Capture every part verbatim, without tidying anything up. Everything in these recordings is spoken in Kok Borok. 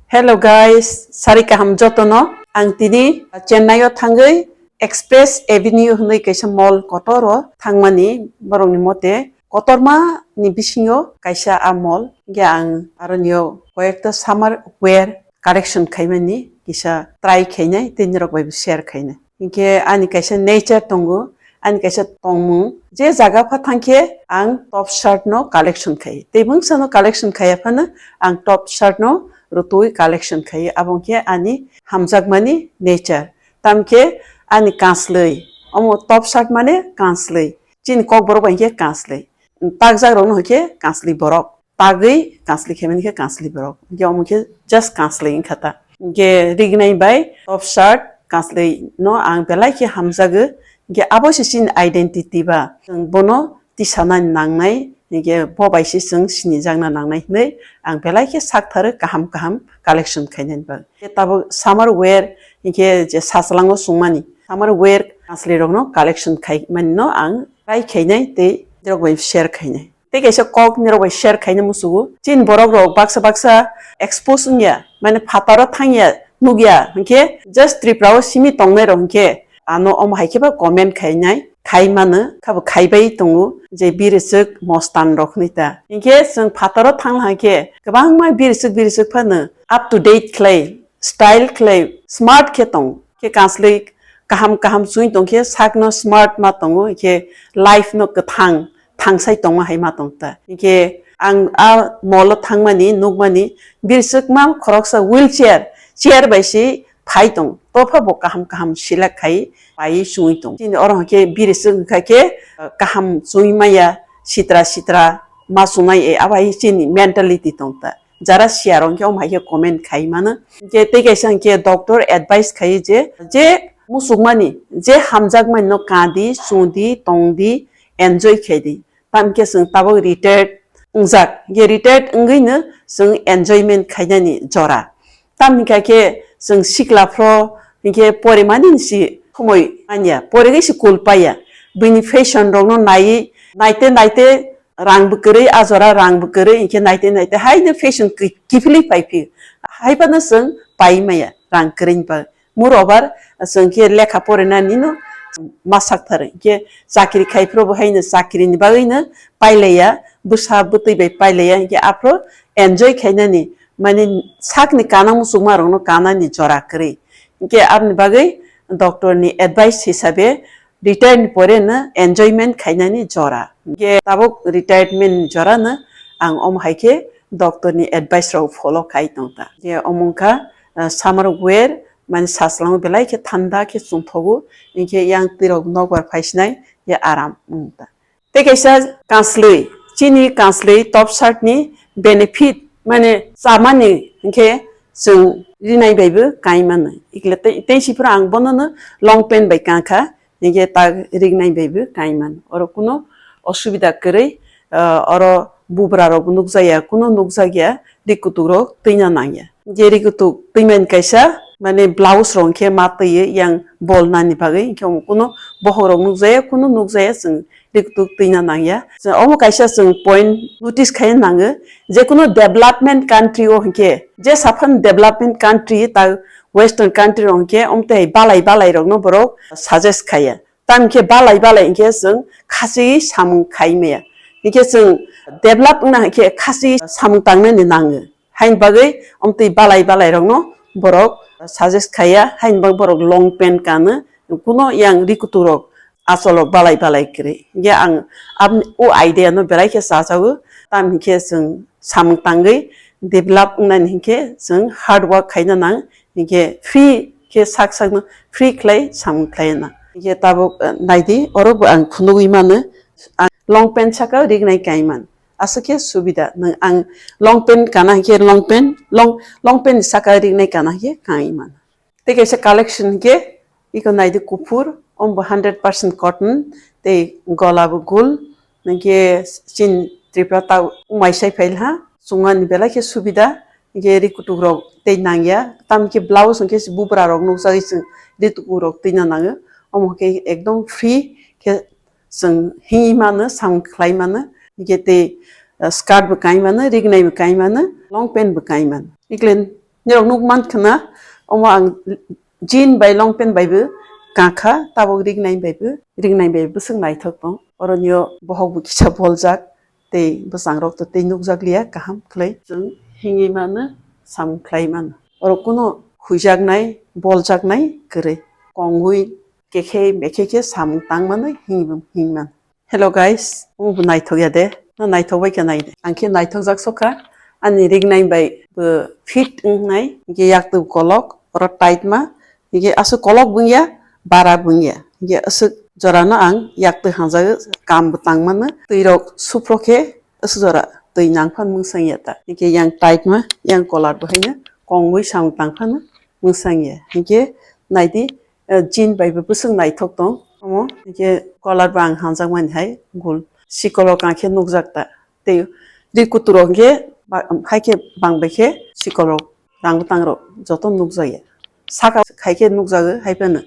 Hello guys, sari kaham jotono. Ang tini Chennai o thangwi Express Avenue hwnwi kaisa mall kotor o thangmani, borokni mote kotorma ni bisingo kaisa a mall. Hingke ang aroni o koyekta summer wear collection khaimani kisa try khainai tei norok bai bo share khainai. Hingke ani kaisa nature tongo, ani kaisa tongmung, je jaga pha thangkhe ang top shirt no collection khai. Tei mungsa no collection khaiya phano ang top shirt no rutui collection khai. Abo hingke ani hamjakmani nature. Tamkhe ani kansloi, omo top shirt mane kansloi. Chini kokborok bai hingke kansloi. Takjak rokno hingke kansloi borok. Tagwi kansloi khaimani khe kansloi borok. Hingke omo khe just kansloi wngkha ta. Hingke rignai bai top shirt kansloi no ang belai khe hamjago. Hingke abo se chini identity ba. Chwng bono tisanani nangnai, hingke bo bai se chwng sinijakna nangnai hinwi ang belai khe saktharo kaham kaham collection khainani bagwi. Hingke tabuk summer wear hingke je sajlango chwngmani summer wear kansloi rokno collection khaimani no ang try khainai tei norok bai share khainai. Tei kaisa kok nirok bai share khaina musugo. Chini borok rok baksa baksa expose wngya, mane phataro thangya, nukya, hinkhe just Tripura o simi tongnai rok hinkhe ano omo hai khe ba comment khainai, khai mano, khabo khaibai tongo je biriswk mostan rok hinwi ta. Hinkhe chwng phataro thang hai khe kwbangma biriswk biriswk phano up to date khlai, style khlai, smart khe tong khe kansloi kaham kaham chwng tong khe sakno smart ma tongo, khe life no kwthang thangsai tongma hai ma tong ta. Hinkhe ang a mall o thangmani nukmani birswkma khoroksa wheelchair, chair bai se phai tong. Topha bo kaham kaham select khai pai chwngwi tong. Chini oro hinkhe birswk wngkha khe, uh, kaham chwngwi maya, sitra sitra ma chwngnai, eh, abo hai chini mentality tong ta. Jara siya rok hinkhe omo hai khe comment khai mano. Hinkhe tei kaisa hinkhe doctor advice khai je, je muchukmani, je hamjakmani no kadi, chwngdi, tongdi, enjoy khaidi. Tamkhe chwng tabuk retired wngjak. Ye retired wngwi no chwng enjoyment khainani jora. Tamni kha khe chwng sikla phro hinkhe porimani si khumui manya, porigwi si kul paya. Bini fashion rokno naiwi, naite naite rang bwkrwi, a jora rang bwkrwi hinkhe naite naite haino fashion ki-, kiphilwi pai phi. Haiphano chwng pai maya rang kwrwini bagwi. Moreover, chwng khe lekha porinani no ma sak thar, hinkhe chakri khai phuru bo haino chakri ni bagwi no pailaiya, bwsa bwtwi bai pailaiya, hinkhe aphuru enjoy khainani, mane sakni kana muchungma rokno kanani jora kwrwi. Hinkhe aboni bagwi doctor ni advice hisabe retire ni pore no enjoyment khainani jora. Hinkhe tabuk retirement ni jora no ang omo hai khe doctor ni advice rok follow khai tong ta. Hinkhe omo wngkha, ah, summer wear, mane sajlango belai khe thanda khe chwngthogo, hinkhe yang twirok nokbar phaisinai, ya aram wng ta. Tei kaisa kanslwi, chini kanslwi top shirt ni benefit, mane chamani hinkhe chwng rinai baibo kai mano. Ikle tei, tei siphuru ang bonono long pant bai kankha, hinkhe tak rignai baibo kai mano. Oro kuno osubida kwrwi, ah, oro bubra rok nukjakya, kuno nukjakya, ri kutuk rok twina nangya. Je ri kutuk twimani kaisa, mane blouse rok hinkhe ma twiwi yang bol nani bagwi, hinkhe omo kuno bohok rok nukjakya, kuno nukjakya chwng ri kutuk twina nangya. Chwng omo kaisa chwng point notice khai nango, je kuno development country o hinkhe, je saphang development country ta western country rok hinkhe omo tei balai balai rokno borok suggest khaiya. Tamkhe balai balai hinkhe chwng khasi samung khai maya. Hinkhe chwng develop wngna hinkhe khasi samung tangnani nango. Haini bagwi omtwi balai balai rokno borok suggest khaiya, haini bagwi borok long pant kano, kuno yang ri kutuk rok achol rok balai balai kwrwi. Hinkhe ang abni o idea no belai khe chajago, tamhinkhe chwng samung tangwi develop wngnani hinkhe chwng hard work khaina nang, hinkhe free khe sak sakno free khlai samung khlai nang. Hinkhe tabuk, eh, naidi, oro bo ang phunugwi mano, ang long pant saka rignai kaiman. Aswk khe subida nwng ang long pant kana hinkhe long pant, long, long pant ni saka rignai kana hinkhe kaiman. Tei kaisa collection hinkhe iko naidi kuphur, omo bo hundred percent cotton, tei gola bo gul, hinkhe chin Tripura ta umai sai phailha, chwngmani belai khe subida, hinkhe ri kutuk rok tei nangya, tamkhe blouse hinkhe bubra rok nukjagwi chwng ri kutuk rok twina nango, omo khe ekdom free khe chwng himwi mano, samung khlai mano, hinkhe tei, uh, skirt bo kai mano, rignai bo kai mano, long pant bo kai mano. Iklen Norok nuk man khna, omo ang jean bai long pant bai bo kankha, tabuk rignai bai bo, rignai bai bwswk naithok tong. Oro nio bohok bo kisa boljak, tei bwsang rok to tei nukjak liya kaham khlai. Chwng hingwi mano, samung khlai mano. Oro kuno huijaknai, boljaknai kwrwi. Kongwi kekhe mekhe khe samung tang mano, hingwi hing mano. Hello guys, omo bo naithok ya de? No naithok bai khe nai de. Ang khe naithok jak sokha. Ani rignai bai bo fit wngnai. Hingke yak twi kolok, oro tight ma. Hingke aswk kolok bung ya, bara bung ya. Hingke aswk jora no ang yak twi hanjago, kam bo tang mano. Twi rok supro khe aswk jora twi nang phan mungsang ya ta. Hingke yang tight ma, yang collar bo haino kongwi samung tang phano mungsang ya. Hingke naidi, eh, jean bai bo bwswk naithok tong omo. Hingke collar bo ang hanjak mani hai gul. Sikolok ang khe nukjak ta. Tei ri kuturok hingke ba-, hai khe bang bai khe sikolok rang bwtang rok joto nukjak ya. Saka khai khe nukjago hai phano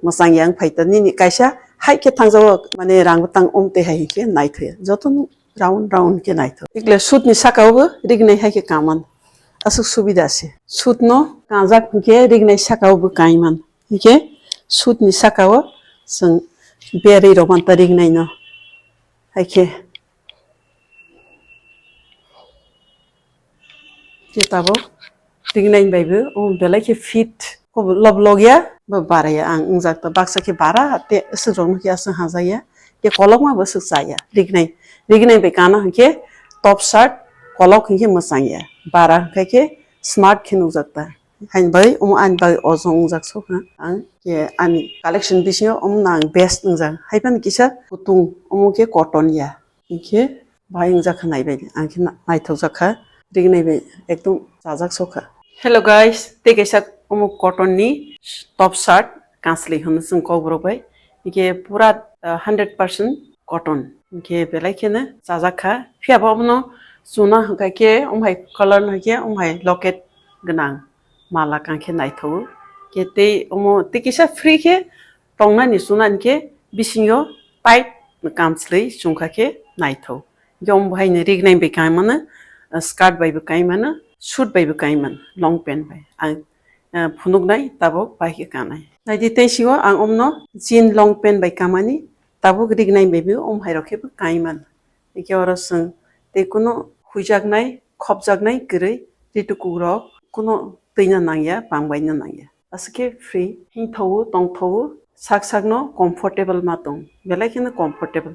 mwchang ya wng phai ta. Nini kaisa hai khe thangjago mane rang bwtang om tei hai hingke naithok ya. Joto nuk round round khe naithok. Ikle suit ni saka o bo rignai hai khe kaman. Aswk subida se. Suit no kanjak hingke rignai saka o bo kaiman. Hingke suit ni saka o chwng berwi rok manta rignai no. Hai khe. Khe tabuk rignai bai bo, omo belai khe fit. Kobo lob log ya, bo bara ya ang wngjak ta baksa khe bara, te aswk rok no khe aswk hajak ya. Khe kolokma bo aswk cha ya. Rignai, rignai bai kana hwnkhe top shirt, kolok hwnkhe mwchang ya. Bara hwnkhe khe smart khe nukjak ta. Haini bagwi omo ani bagwi ojong wngjak sokha ang. Khe ani collection bisingo omo no ang best wngjak. Hai phano kisa kutung, omo khe cotton ya. Hingkhe bahai wngjak kha naibai, ang khe na-, naithok jak kha, rignai bai ekdom chajak sokha. Hello guys, tei kaisa omo cotton ni top shirt, kanslwi hwnwi chwng kokborok bai. Hingkhe pura, ah, hundred percent cotton. Hingkhe belai kheno chajak kha. Phiya bo omono chuna hwnkha khe, omo hai colour no hai khe, omo hai locket gwnang mala kang khe naithogo. Khe tei omo tei kisa free khe tongnani chunani khe bisingo tight kamchlwi chungkha khe naithok. Hingkhe omo bahaino rignai bai kai mano, skirt bai bo kai mano, suit bai bo kai mano, long pant bai. Ang, ah, phunuknai tabuk bai khe kanai. Naidi tei sio ang omno jean long pant bai kamani, tabuk rignai bai bo om hai rok khe bo kai mano. Hingkhe oro chwng tei kuno huijaknai, khopjaknai kwrwi ritukukrok kuno twina nangya, pang baina nangya. Aswk khe free, hingthogo, tongthogo, sak sakno comfortable ma tong, belai kheno comfortable.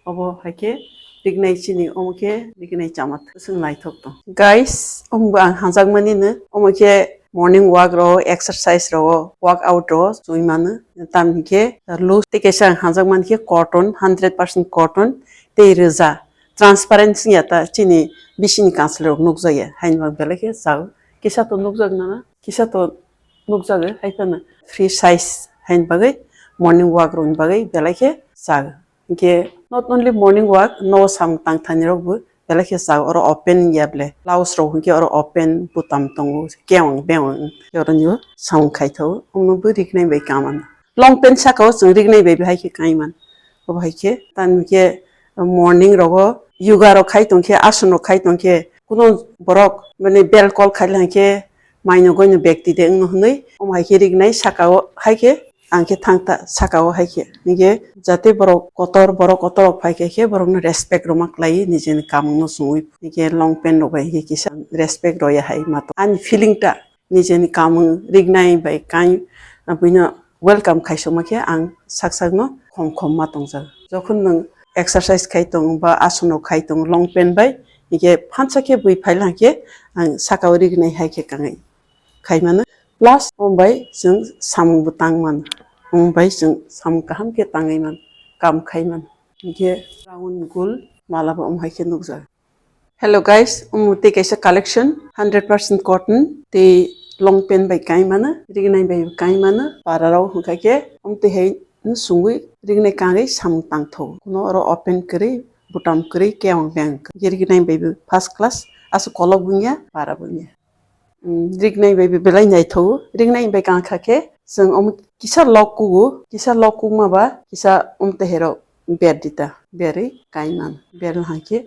Obo hai khe rignai chini, omo khe rignai chama thwswng naithok tong. Guys, omo bo ang hamjakmani no, omo khe morning walk rw, exercise rw, workout rw chumui mano. Tamni khe loose tei kaisa ang hamjakmani khe cotton, hundred percent cotton tei rwja. Transparent wngya ta chini bisingni kansalrok nukjakya, haini bagwi belai khe chao. Kisa to nukjak nana, kisa to nukjago, hai phano free size haini bagwi morning walk rokni bagwi belai khe chao. Hinkhe not only morning walk, no samung tangthanirokbo belai khe chao. Oro open ya ble, blouse rok hinkhe oro open butam tongo, kewang bewang hinkhe oro nio samung khaithao, omono bo rignai bai kamano. Long pant saka o chwng rignai bai bo hai khe kaiman. Obo hai khe, tamni khe morning rogo yoga rok khai tong khe, ason rok khai tong khe, kuno borok mane bel kol khai lang khe, maino goino bekti de wngno hwnwi, omo hai khe rignai saka o hai khe, ang khe thang ta saka o hai khe. Hinkhe jate borok kotor, borok kotor rok phai khe, khe borok no respect rwma klai, nijeni kamung no chumui. Hinkhe long pant rok bai hinkhe kisa respect rwya hai ma tong. Ani feeling ta nijeni kamung rignai bai kai, abuino welcome khaisokma khe ang sak sakno khom khom ma tongjak. Jokhon nwng exercise khai tong ba asono khai tong long pant bai, hinkhe phansa khe bui phaila hinkhe ang saka o rignai hai khe kangwi khai mano. Plus, omo bai chwng samung bo tang mano. Omo bai chwng samung kaham khe tangwi mano, kam khai mano. Hinkhe round gul mala bo omo hai khe nukjak. Hello guys, omo tei kaisa collection, hundred percent cotton tei long pant bai kai mano, rignai bai kai mano, para rok hwnkha khe omo tei hai no sungwi rignai kangwi samung tangthogo. Kuno oro open kwrwi, butam kwrwi, kewang beng kwrwi. Rignai bai bo first class, aswk kolok bo wngya, para bo wngya. Mm, rignai bai bo belai naithogo. Rignai bai kangkha khe chwng omo kisa lok kugo, kisa lok kukma ba kisa omo tei hai rok ber dita, berwi kai man. Ber hankhe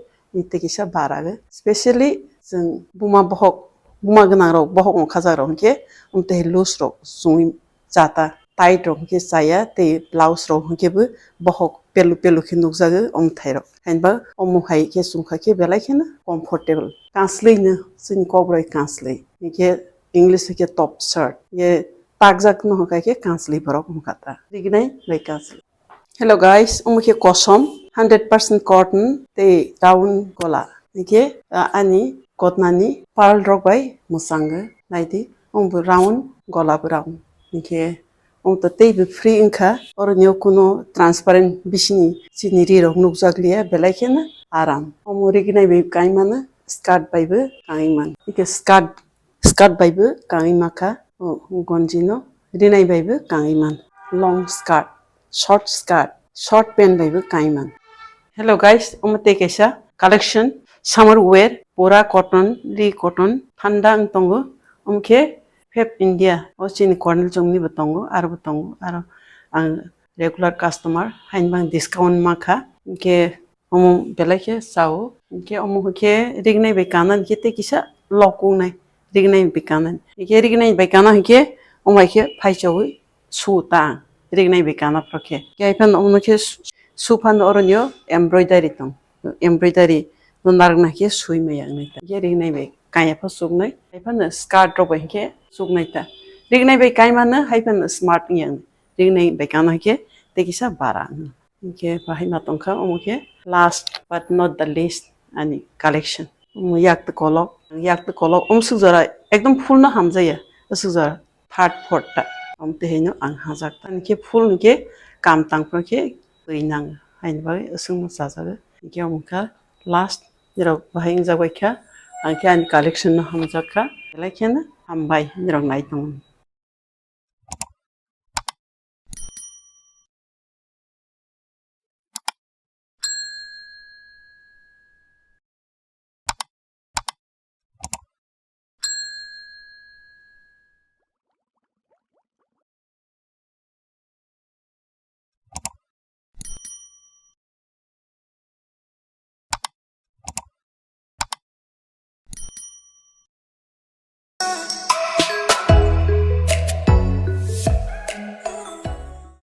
tei kisa bara go. Specially chwng buma bohok buma gwnang rok bohok wng khajak rok hwnkhe, um, tei loose rok chumui chata, tight rok hwnkhe chaya, tei blouse rok hwnkhe bo bohok pelu pelu khe nukjago, um, thai rok. Hainba omo hai khe chumkha khe belai kheno comfortable. Kanslwi no chini kok bai kanslwi. Hwnkhe English hwnkhe top shirt. Ye takjak no hwnkha khe kanslwi borok hwnkha ta. Rignai bai kanslwi. Hello guys, omo khe kosom, hundred percent cotton tei round gola. Hwnkhe, ah, ani kotnani pearl rok bai mwchango. Naidi, omo bo round, gola bo round. Hwnkhe, omo to tei bo free wngkha. Oro nio kuno transparent bisini chini ri rok nukjak liya, belai kheno aram. Omo rignai bai kaimano, skirt bai bo kangwi mano. Hwnkhe skirt Skirt bai bo kangwi ma kha, o, gonji no rinai bai bo kangwi man. Long skirt, short skirt, short pant bai bo kangwi man. Hello guys, omo tei kaisa collection, summer wear, pura cotton, ri cotton, thanda wng tongo. Omo khe Fab India, o chini Corner chowk ni bo tongo, aro bo tongo, aro ang regular customer, haini bang discount ma kha. Hwnkhe omo belai khe chao. Hwnkhe omo hwnkhe rignai bai kana hwnkhe tei kisa lok kungnai. Rignai bai kana. Hwnkhe rignai bai kana hwnkhe omo hai khe phaichawi su ta ang. Rignai bai kana phro khe. Hwnkhe hai phano omo khe su, su phano oro nio embroidery tong. Embroidery no narwkna khe sui maya wngnai ta. Hwnkhe rignai bai kanya pho chuknai. Hai phano skirt rok bai hwnkhe chuknai ta. Rignai bai kaimano hai phano smart wngya wngnai. Rignai bai kana hwnkhe tei kisa bara wngya. Hwnkhe bahai ma tongkha, omo khe last but not the least ani collection. Omo yak twi kolok, yak twi kolok, omo swk jora ekdom full no hamjaya, aswk jora third, fourth ta. Omo twi haino ang hajak ta. Ani khe full hwnkhe kam tang phano khe twi nang, haini bagwi aswk no chajago. Hwnkhe omo kha last, nirok bahai wngjak bai kha, ang khe ani collection no hamjak kha. Belai kheno hambai nirok nai tongmani.